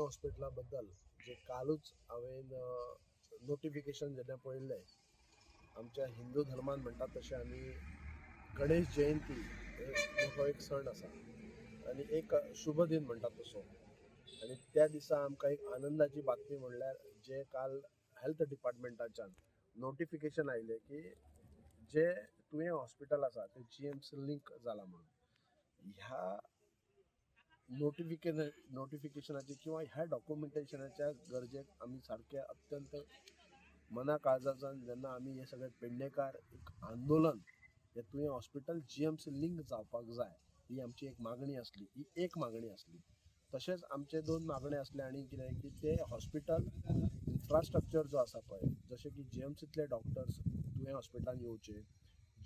हॉस्पिटला बद्दल जे कालूच हांवें नोटिफिकेशन जेन्ना पळयल्लें, आमच्या हिंदू धर्मान म्हणटात तशें आमी गणेश जयंती हो एक सण आसा आनी एक शुभ दिन म्हणटात तसो, आनी त्या दिसा आमकां एक आनंदाची बातमी म्हणल्यार जे काल हेल्थ डिपार्टमेंटाच्यान नोटिफिकेशन आयलें की जे तुयें हॉस्पिटल आसा तें जीएमसी लिंक जाला म्हणून. ह्या नोटिफिकेशनाची किंवा ह्या डॉक्युमेंटेशनाच्या गरजेक आमी सारके अत्यंत मना काळजाच्यान जेन्ना आमी हे सगळे पेडणेकार एक आंदोलन हे तुयें हॉस्पिटल जीएमसी लिंक जावपाक जाय ही आमची एक मागणी आसली, ही एक मागणी आसली. तशेंच आमचे दोन मागणे आसले आनी कितें की ते हॉस्पिटल इन्फ्रास्ट्रक्चर जो आसा पळय, जशें की जीएमसींतले डॉक्टर्स तुयें हॉस्पिटलान येवचे,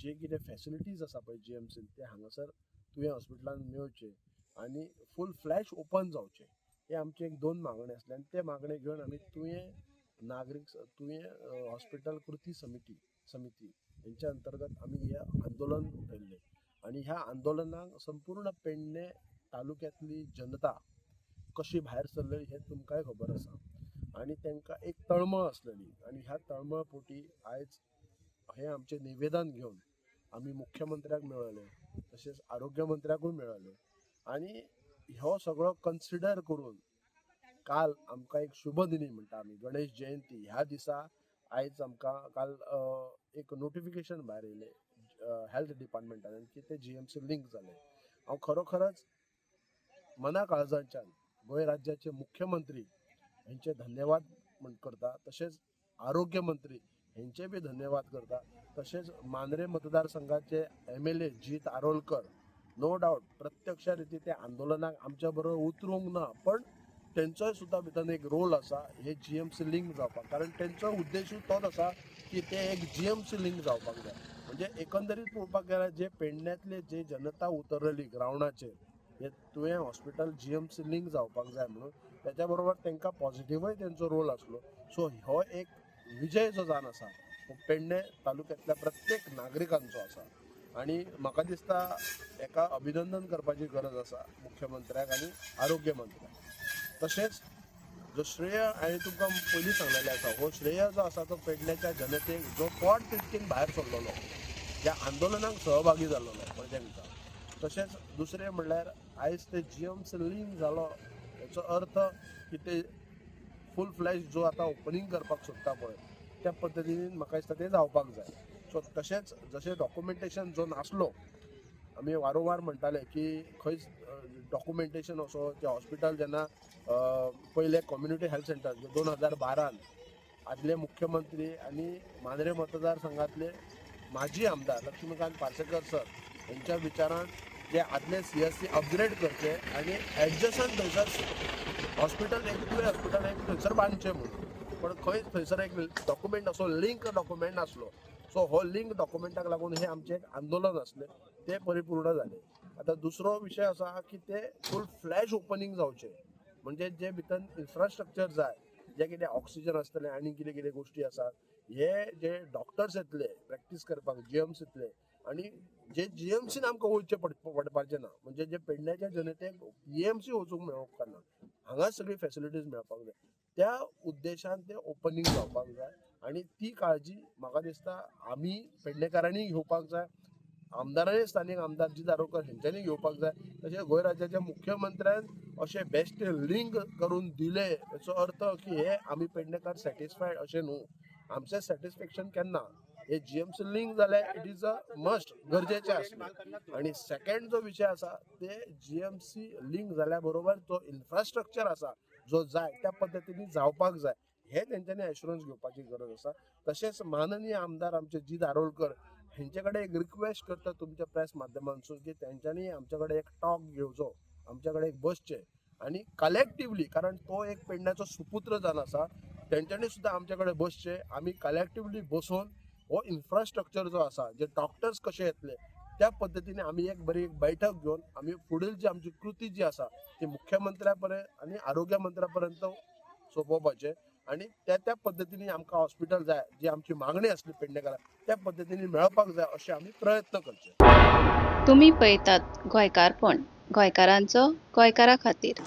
जे कितें फेसिलिटीज आसा पळय जीएमसीन ते हांगासर तुयें हॉस्पिटलान मेळचे आनी फूल फ्लॅश ओपन जावचें, हे आमचे एक दोन मागणे आसले. आनी ते मागणे घेवन आमी तुयें नागरीक तुयें हॉस्पिटल कृती समिती हेंच्या अंतर्गत आमी हें आंदोलन उठयल्लें. आनी ह्या आंदोलनाक संपूर्ण पेडणे तालुक्यांतली जनता कशी भायर सरलेली हें तुमकांय खबर आसा आनी तांकां एक तळमळ आसलेली आनी ह्या तळमळ पोटी आयज हें आमचें निवेदन घेवन आमी मुख्यमंत्र्याक मेळ्ळे, तशेंच आरोग्य मंत्र्याकूय मेळ्ळे आनी हो सगळो कन्सिडर करून काल आमकां एक शुभ दिनी म्हणटा आमी गणेश जयंती ह्या दिसा आयज आमकां काल एक नोटिफिकेशन भायर येयलें हेल्थ डिपार्टमेंटान की ते जीएमसी लिंक जालें. हांव खरोखरच मना काळजाच्यान गोंय राज्याचे मुख्यमंत्री हेंचे धन्यवाद म्हण करता, तशेंच आरोग्य मंत्री हेंचे बी धन्यवाद करता, तशेंच मांद्रे मतदारसंघाचे MLA Jeet Arolkar no doubt प्रत्यक्ष रिती ते आंदोलनाक आमच्या बरोबर उतरूंक ना, पण तेंचोय सुद्दां भितर एक रोल आसा हे जीएमसी लिंक जावपाक, कारण तेंचो उद्देशूय तोच आसा की ते एक जीएमसी लिंक जावपाक जाय. म्हणजे एकंदरीत पळोवपाक गेल्यार जे पेडण्यांतले जे जनता उतरलेली ग्रावंडाचेर हे तुयें हॉस्पिटल जीएमसी लिंक जावपाक जाय म्हणून, त्याच्या बरोबर तांकां पॉझिटिव्हय तेंचो रोल आसलो. सो हो एक विजय जो जावन आसा हो पेडणे तालुक्यांतल्या प्रत्येक नागरिकांचो आसा आनी म्हाका दिसता हेका अभिनंदन करपाची गरज आसा मुख्यमंत्र्याक आनी आरोग्य मंत्र्याक. तशेंच जो श्रेय हांवें तुमकां पयलीं सांगलेलें आसा, हो श्रेय जो आसा तो पेडण्याच्या जनतेक जो पोट तिडकीन भायर सरलेलो, ज्या आंदोलनाक सहभागी जाल्लो पळय तांकां. तशेंच दुसरें म्हणल्यार आयज ते जीएमसी लिंक जालो हेचो अर्थ की ते फूल फ्लॅश जो आतां ओपनींग करपाक सोदता पळय त्या पद्दतीन म्हाका दिसता तें जावपाक जाय. सो तशेंच जशें डॉक्युमेंटेशन जो नासलो, आमी वारंवार म्हणटाले की खंयच डॉक्युमेंटेशन असो ते हॉस्पिटल जेन्ना पयलें कम्युनिटी हेल्थ सेंटर 2012 आदले मुख्यमंत्री आनी मांद्रे मतदारसंघातले माजी आमदार लक्ष्मीकांत पार्सेकर सर हेंच्या विचारान जे आदले CSC upgrade करचे आनी एडजसंट थंयसर हॉस्पिटल एक तुवें हॉस्पिटल एक थंयसर बांदचें म्हणून, पण खंय थंयसर एक डॉक्युमेंट असो लिंक डॉक्युमेंट नासलो. सो हो लिंक डॉक्युमेंटाक लागून हें आमचें एक आंदोलन आसलें तें परिपूर्ण जालें. आतां दुसरो विशय आसा की ते फूल फ्लॅश ओपनींग जावचें, म्हणजे जे भितर इन्फ्रास्ट्रक्चर जाय, जे कितें ऑक्सिजन आसतलें आनी कितें कितें गोश्टी आसात, हे जे डॉक्टर्स येतले प्रॅक्टीस करपाक जीएमसींतले आनी जे जीएमसीन आमकां वयचें पडपाचें ना, म्हणजे जे पेडण्याच्या जनतेक जीएमसी वचूंक मेळपाक ना, हांगा सगळी फेसिलिटीज मेळपाक जाय, त्या उद्देशान ते ओपनींग जावपाक जाय आनी ती काळजी म्हाका दिसता आमी पेडणेकारांनी घेवपाक जाय, आमदारांनी स्थानीक आमदार जीत आरोलकर हेंच्यांनी घेवपाक जाय. तशेंच गोंय राज्याच्या मुख्यमंत्र्यान अशें बेस्ट लिंक करून दिलें हेचो अर्थ की हे आमी पेडणेकार सॅटिस्फायड अशें न्हू, आमचें सॅटिस्फॅक्शन केन्ना हे जीएमसी लिंक जालें it is a must, गरजेचें आसलें. आनी सेकंड जो विशय आसा ते जीएमसी लिंक जाल्या बरोबर जो इन्फ्रास्ट्रक्चर आसा जो जाय त्या पद्दतीन जावपाक जाय हे तेंच्यांनी एश्युरन्स घेवपाची गरज आसा. तशेंच माननीय आमदार आमचे जीत आरोलकर हेंचे कडेन एक रिक्वेस्ट करता तुमच्या प्रेस माध्यमांतसून की तेंच्यांनी आमचे कडेन एक टॉक घेवचो, आमचे कडेन एक बसचें आनी कलेक्टिवली, कारण तो एक पेडण्याचो सुपुत्र जावन आसा, तेंच्यांनी सुद्दां आमचे कडेन बसचें, आमी कलेक्टिवली बसून हो इन्फ्रास्ट्रक्चर जो आसा जे डॉक्टर्स कशे येतले त्या पद्दतीने आमी एक बरी एक बैठक घेवन आमी फुडील जी आमची कृती जी आसा ती मुख्यमंत्र्या पर्यंत आनी आरोग्य मंत्र्या पर्यंत सोंपोवपाचें आनी त्या त्या पद्दतीने आमकां हॉस्पिटल जाय जी आमची मागणी आसली पेडणेकारांक त्या पद्दतीने मेळपाक जाय अशें आमी प्रयत्न करचे. तुमी पळयतात गोंयकारपण, गोंयकारांचो गोंयकारा खातीर.